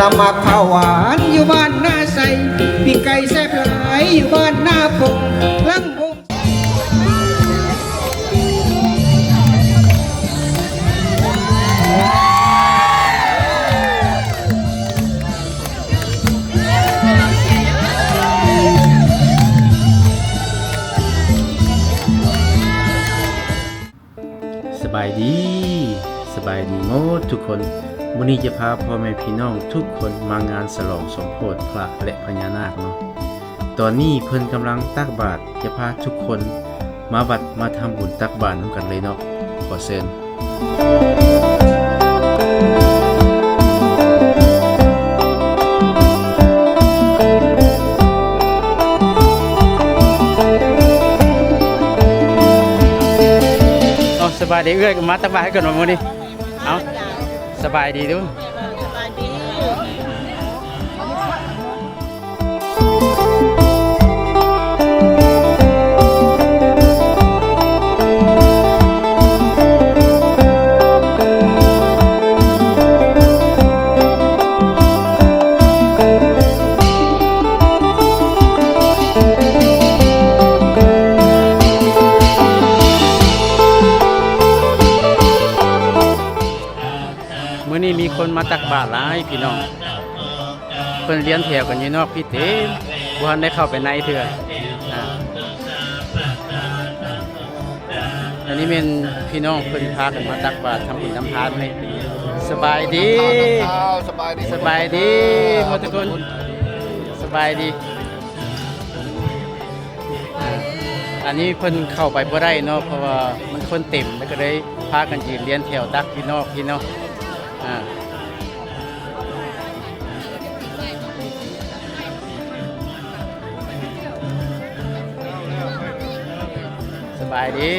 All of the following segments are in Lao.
ຕຳໝາກຂ້າວຫວານຢູ່ບ້ານນາໄຊ, ປີ້ງໄກ່ແຊບຫຼາຍຢູ່ບ້ານນາປົງ ຫຼັງວົງ. ສະບາຍດີ, ສະບາຍດີໝົດທຸກຄົນ. ມື້ນີ້ຈະພາພໍ່ແມ່ພີ່ນ້ອງທຸກຄົນມາງານສະຫຼອງສົມໂພດພະ ແລະ ພະຍານາກເນາະ. ຕອນນີ້ເພິ່ນກຳລັງຕັກບາດ, ຈະພາທຸກຄົນມາວັດມາທຳບຸນຕັກບາດນຳກັນເລີຍເນາະ. ຂໍເຊີນ. ເອົາ ສະບາຍດີເອື້ອຍ, ມາຕັກບາດໃຫ້ກັນບໍ່ມື້ນີ້? ເອົາ ສະບາຍດີດູ. ສະບາຍດີ. ມື້ນີ້ມີຄົນມາຕັກບາດຫຼາຍພີ່ນ້ອງ. ເພິ່ນລຽນແຖວກັນຢູ່ນອກພີ້ເຕັມ, ບໍ່ທັນໄດ້ເຂົ້າໄປໃນເທື່ອ. ອາ ອັນນີ້ແມ່ນພີ່ນ້ອງເພິ່ນພາກັນມາຕັກບາດທຳບຸນທຳທານໃນ ສະບາຍດີ. ສະບາຍດີ ສະບາຍດີໝົດທຸກຄົນ. ສະບາຍດີ. ອັນນີ້ເພິ່ນເຂົ້າໄປບໍ່ໄດ້ເນາະ ເພາະວ່າມັນຄົນເຕັມ ແລ້ວກໍໄດ້ພາກັນຢືນລຽນແຖວຕັກຢູ່ນອກພີ້ເນາະ. ອາ ສະບາຍດີ.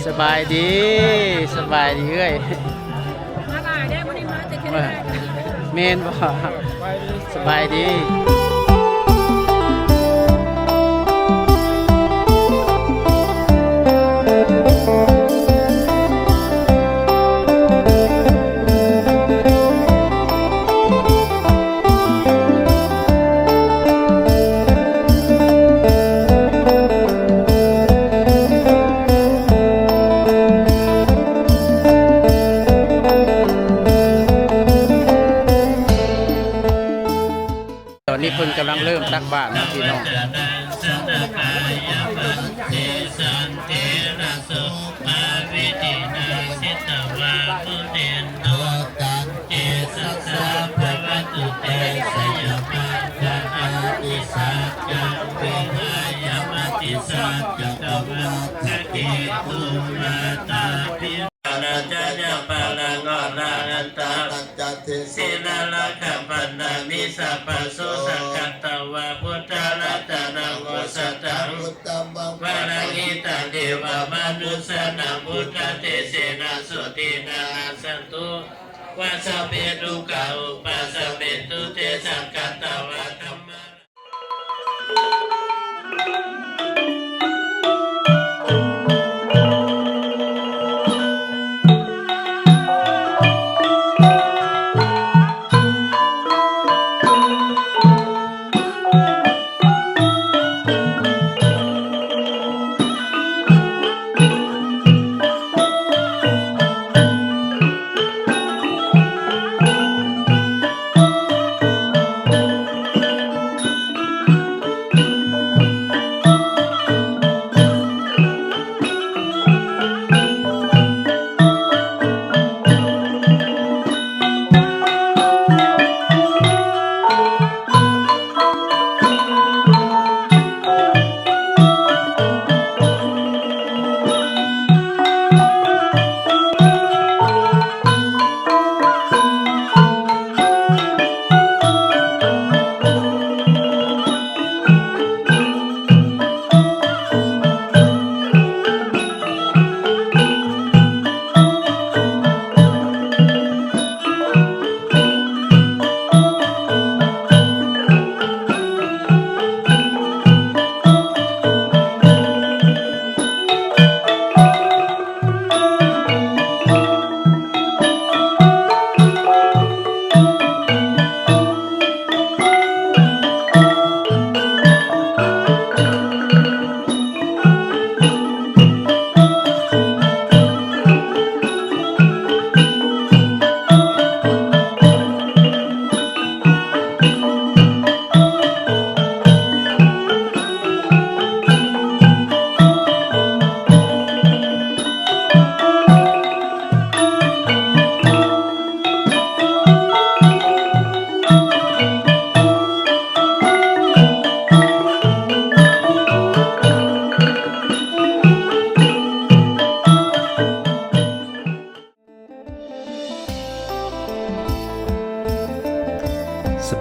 ສະບາຍດີ ສະບາຍດີເອື້ອຍ. ມາຫຼາຍເດ້ ມື້ນີ້ມາແຕ່ແຄນາດາ. ແມ່ນບໍ່? ສະບາຍດີ. ຕອນນີ້ເພິ່ນກຳລັງເລີ່ມຕັກບາດເນາະພີ່ນ້ອງ. ເສນາລະຄະພັນນາມິ ສັບພະໂສ ສັກກະຕະວາ ພຸດທະລັດຕະນັງ ໂອສະຖະ ອຸດຕະມັງ ວະລັງຫິຕັງ ເທວະມະນຸດສານັງ ພຸດທະເຕເສນະ ໂສເທນະ ນັກຂັນຕຸ ວາສະເມຕຸ ກະອຸປະສະເມຕຸ ເຕສັງກະຕະວາ ທຳມະ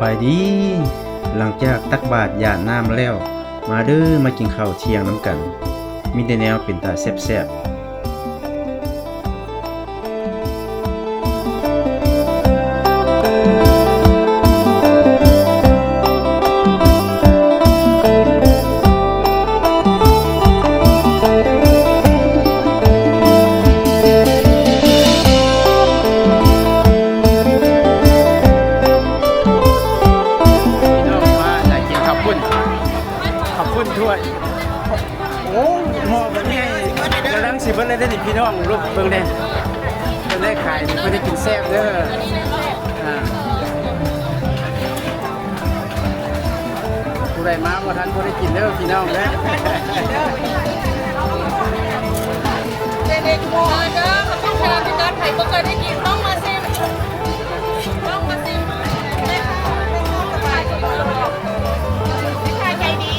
ບາຍດີ ຫຼັງຈາກຕັກບາດຢາດນ້ຳແລ້ວ ມາເດີ ມາກິນເຂົ້າທ່ຽງນຳກັນ ມີແຕ່ແນວເປັນຕາແຊບໆ. ພີ່ນ້ອງມາໄດ້ກິນເຂົ້າປຸ້ນ ເຂົ້າປຸ້ນຖ້ວຍ ໂອ້ ໝໍ້ບັກໃຫຍ່ ກຳລັງຊິເບິດແລ້ວເດ້ນີ້ ພີ່ນ້ອງ ລຸກເບິ່ງແດ່ ເພິ່ນໄດ້ຂາຍນີ້ ເພິ່ນໄດ້ກິນແຊບເດີ ອ່າ ຜູ້ໃດມາບໍ່ທັນບໍ່ໄດ້ກິນເດີພີ່ນ້ອງເດີ. ເດັກໆ ເດີ ເຂົາເຈົ້າເຊີນຄືກັນ ໃຜບໍ່ເຄີຍໄດ້ກິນຕ້ອງມາຊິມ ຕ້ອງມາຊິມ ແມ່ຄ້າ ແມ່ຄ້າສະບາຍດີ ແມ່ຄ້າໃຈດີ.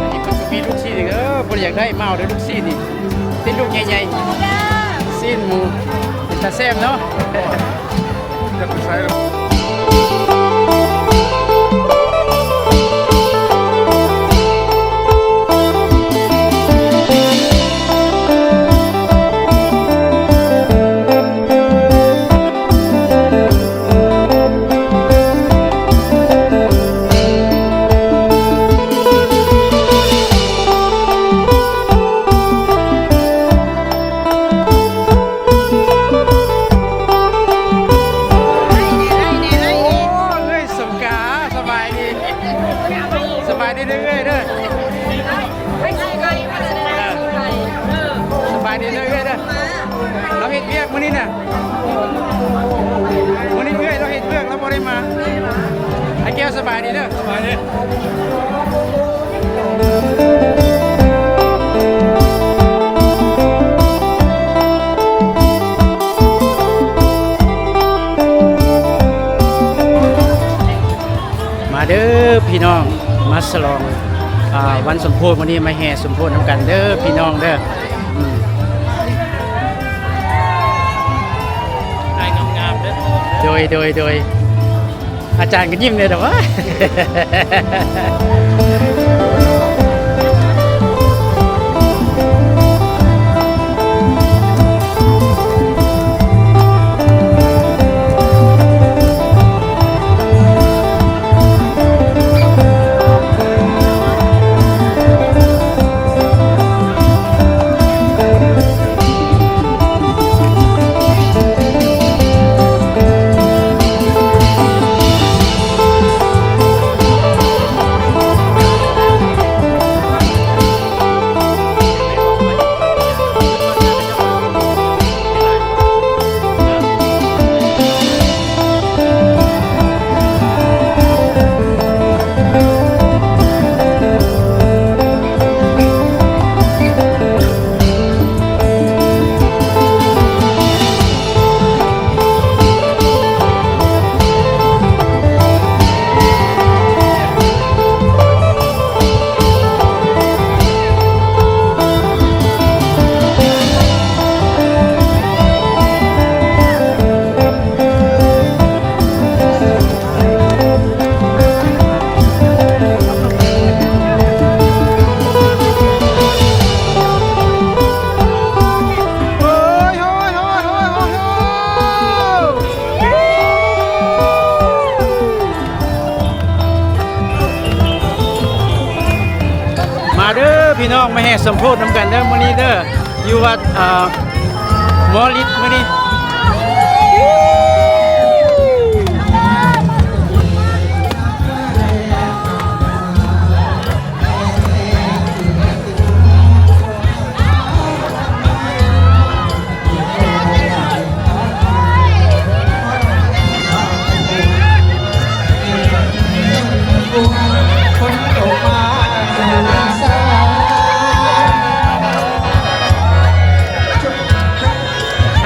ອັນນີ້ເພິ່ນກໍມີລູກຊີ້ນອີກເດີ ຜູ້ໃດຢາກໄດ້ມາເອົາເດີ ລູກຊີ້ນນີ້ ຕິດລູກໃຫຍ່ໆ ຊີ້ນໝູ ເປັນຕາແຊບເນາະ. ໂອ້ ເອື້ອຍສົງກາ ສະບາຍດີ ສະບາຍດີເດີເອື້ອຍເດີ ສະບາຍດີເດີເອື້ອຍເດີ. ລາວເຮັດວຽກມື້ນີ້ນະ ມື້ນີ້ເອື້ອຍລາວເຮັດວຽກ ລາວບໍ່ໄດ້ມາ. ອ້າຍແກ້ວ ສະບາຍດີເດີ ສະບາຍດີ. ມາເດີພີ່ນ້ອງ ມາສະຫຼອງ ອ່າ ວັນສົມໂພດມື້ນີ້ ມາແຫ່ສົມໂພດນຳກັນເດີພີ່ນ້ອງເດີ. ອືມ ຖ່າຍງາມໆເດີ. ໂດຍ ໂດຍ ໂດຍ. ອາຈານກໍຍິ້ມແດ່ດອກວ່າ. ມາເດີພີ່ນ້ອງ ມາແຫ່ສົມໂພດນຳກັນເດີມື້ນີ້ເດີ ຢູ່ວັດ ເອີ ມໍລິດມື້ນີ້.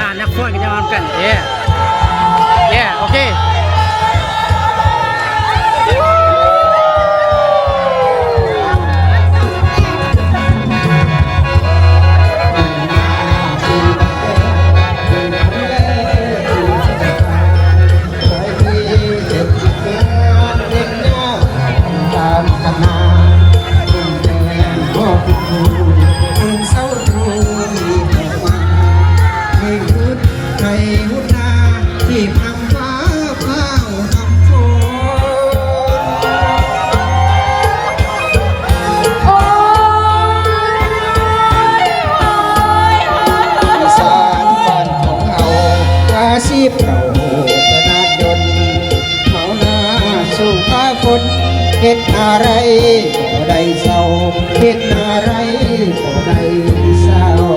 ຖ້ານັກຟ້ອນ ເຮັດອາໄລກໍໄດ້ເຊົາ ເຮັດອາໄລກໍໄດ້ເຊົາ.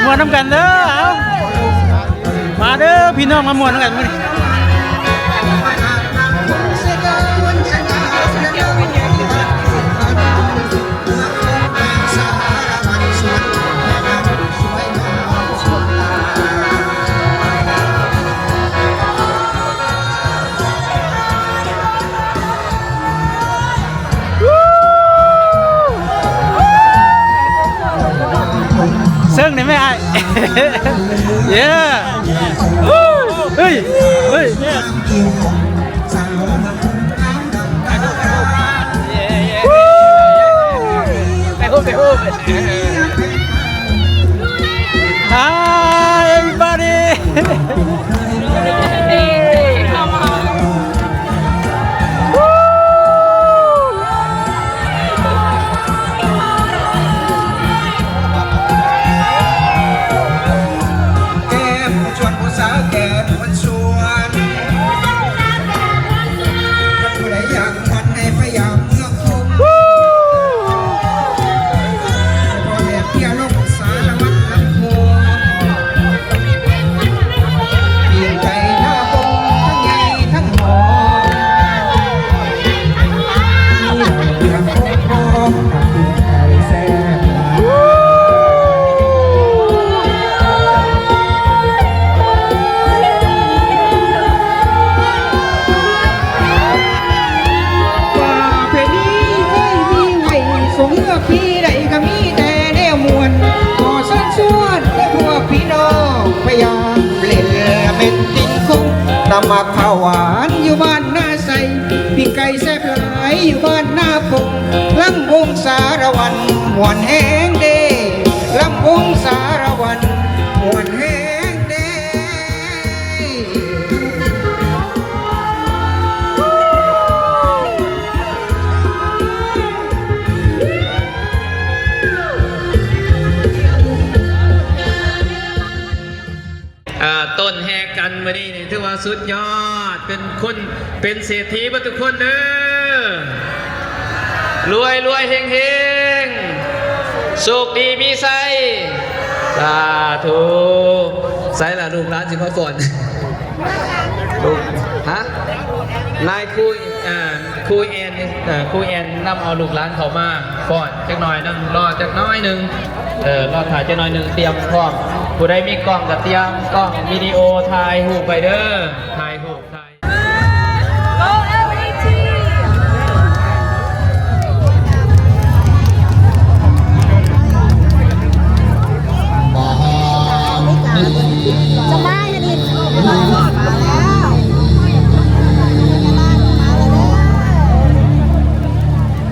ມ່ວນນຳກັນເດີ ເອົາ ມາເດີພີ່ນ້ອງ ມາມ່ວນນຳກັນມື້ນີ້. ເຊິ່ງໄດ້ໄໝອ້າຍ? ເຢ້ ເຮີ້ຍ ເຮີ້ຍ ໄປຮູບ ໄປຮູບ. Hi everybody. ແກ້ມຊວນຜູ້ສາວແກ່ມວນຊວນ ຄັນຜູ້ໃດຢາກມ່ວນໃຫ້ພະຍາເມືອງຄົງ ພໍ່ແມ່ ຕຳໝາກຂ້າວຫວານຢູ່ບ້ານນາໄຊ, ປີ້ງໄກ່ແຊບຫຼາຍຢູ່ບ້ານນາປົງ, ລຳວົງສາລະວັນມ່ວນແຮງເດ້, ລຳວົງສາລະວັນມ່ວນແຮງເດ້. ອ່າ ຕົ້ນແຮກກັນມື້ນີ້ນີ້ຖືວ່າສຸດຍອດ, ເປັນຄົນ ເປັນເສດຖີເບິດທຸກຄົນເດີ, ລວຍໆ ເຮັງໆ ໂຊກດີມີໄຊ, ສາທຸ. ໃສລະລູກຫຼານຊິມາຟ້ອນ? ລູກ ຮະ? ນາຍຄູ ເອີ ຄູແອນ ເອີ ຄູແອນນຳເອົາລູກຫຼານເຂົ້າມາຟ້ອນຈັກໜ້ອຍໜຶ່ງ, ລໍຈັກໜ້ອຍໜຶ່ງ, ເອີ ລໍຖ້າຈັກໜ້ອຍໜຶ່ງ, ຕຽມພ້ອມ. ຜູ້ໃດມີກ້ອງກໍຕຽມກ້ອງວິດີໂອຖ່າຍຮູບໄວ້ເດີ, ຖ່າຍຮູບ ຖ່າຍ ສະບາຍດີ ມາແລ້ວ ມາແລ້ວເດີ.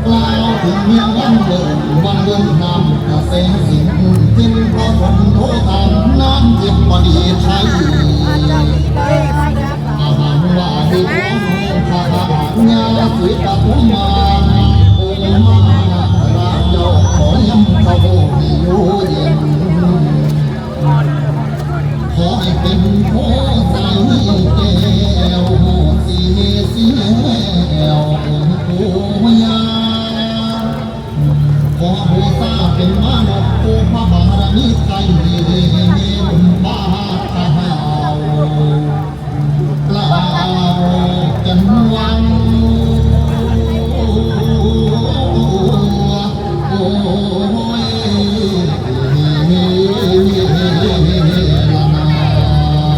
ກ່າວເຖິງເມືອງວັງເບິ່ງ, ວັງເບິ່ງນ້ຳກະແສສິງ, ເປັນເພາະຝົນໂທຕາມ ນ້ຳເຢັນບໍ່ດີໄທ. ອາຫານວ່າເຮັດຂອງພະຍາສິຕະພູມາ, ໂອມານາຄະລາດເຈົ້າ ຂໍໃຫ້ເຈົ້າຢູ່ເຢັນ. ຂໍໃຫ້ເປັນໂພໄຊແກ້ວ ສີເສແກ້ວ ໂອຍາ ຂໍບູຊາເປັນມານົບ ໂອພະບາລະມີໄຕເມລຸມບາທາເຮົາ ລາວຈັນວັງ ໂອຍ ລະນາ.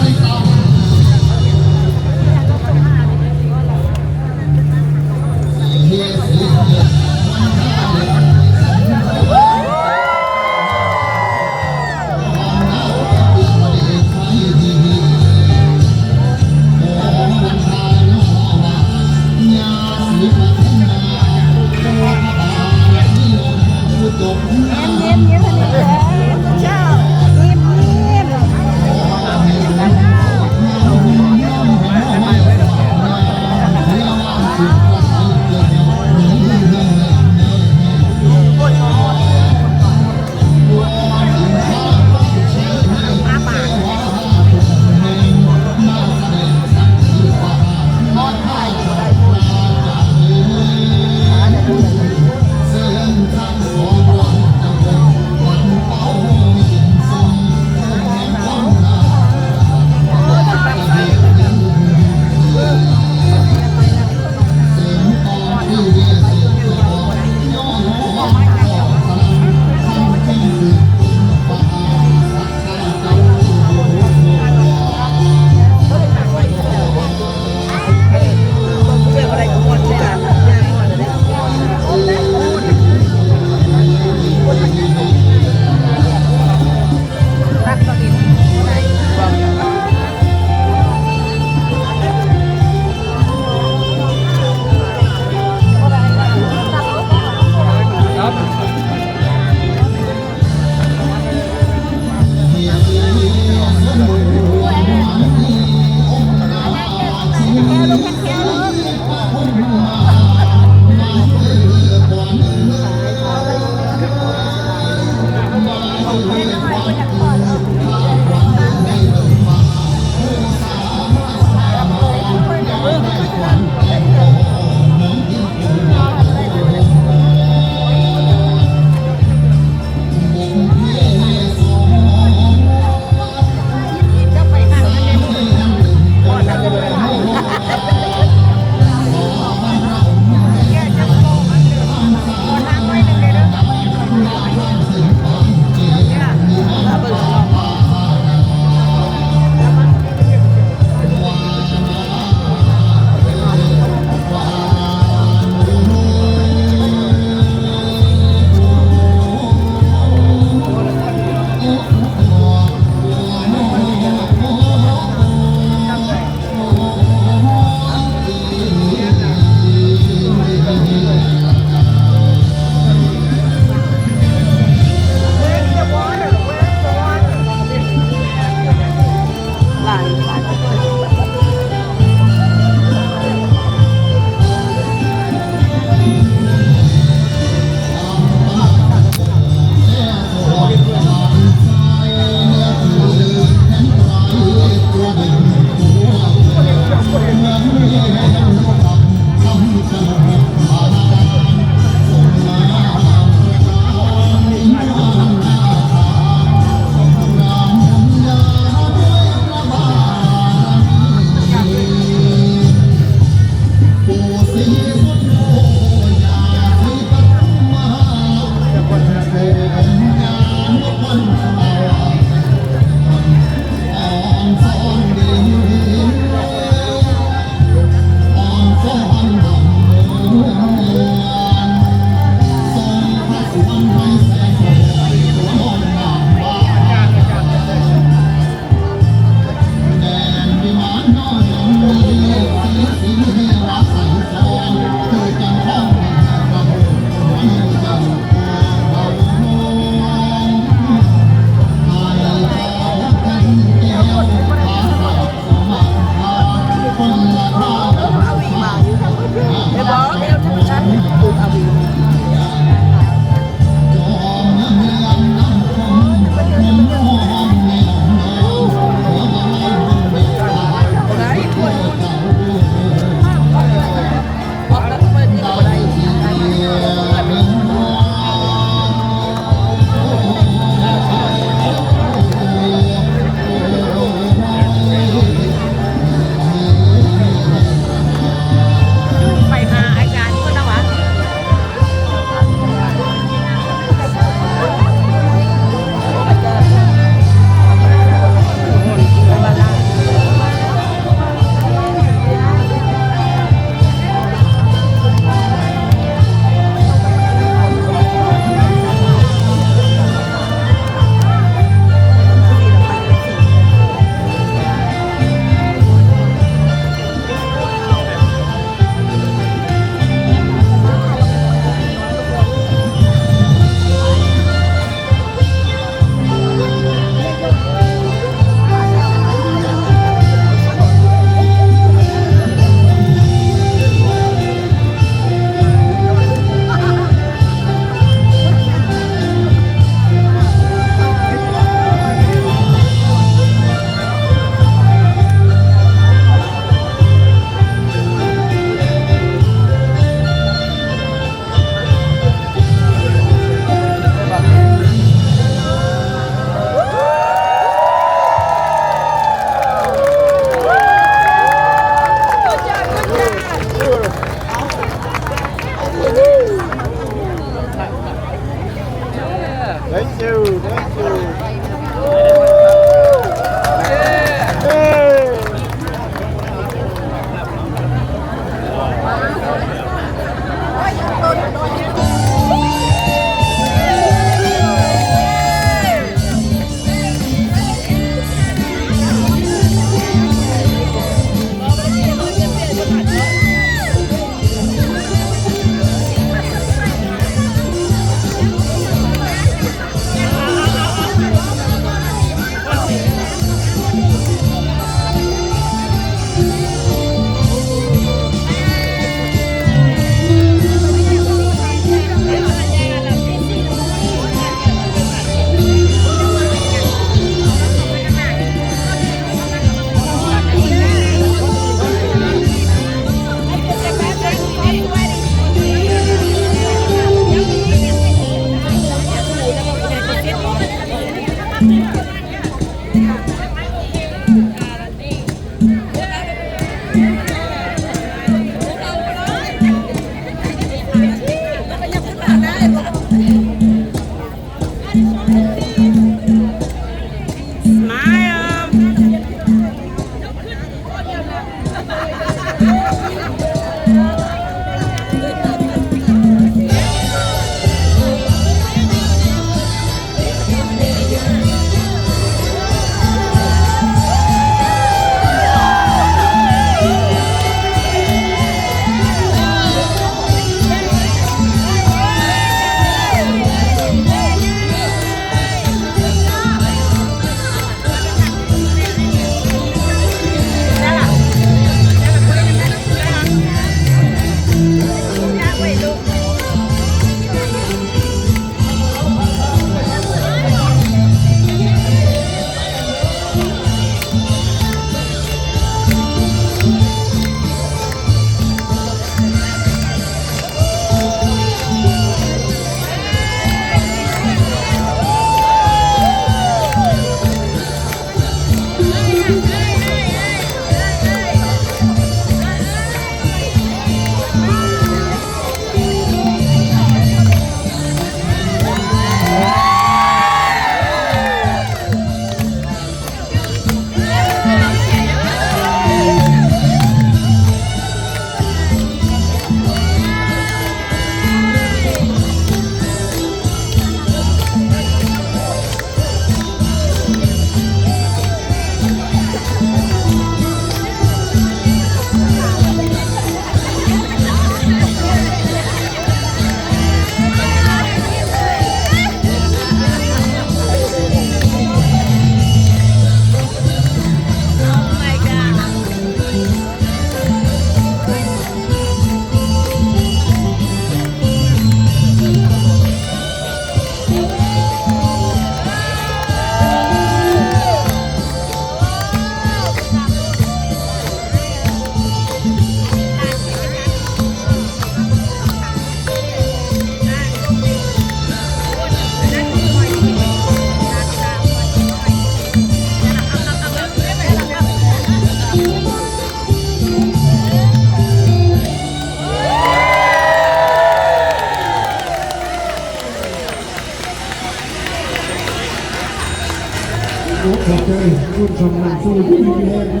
ຂອບໃຈ ບຸນຄຳນຳສູ່ຜູ້ມີແຮງເດີ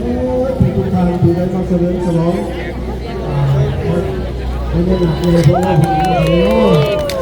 ທຸກໆທ່ານທີ່ໄດ້ມາສະເຫຼີມສະຫຼອງ ອ່າ ໃນມື້ນີ້ພວກເຮົາເນາະ.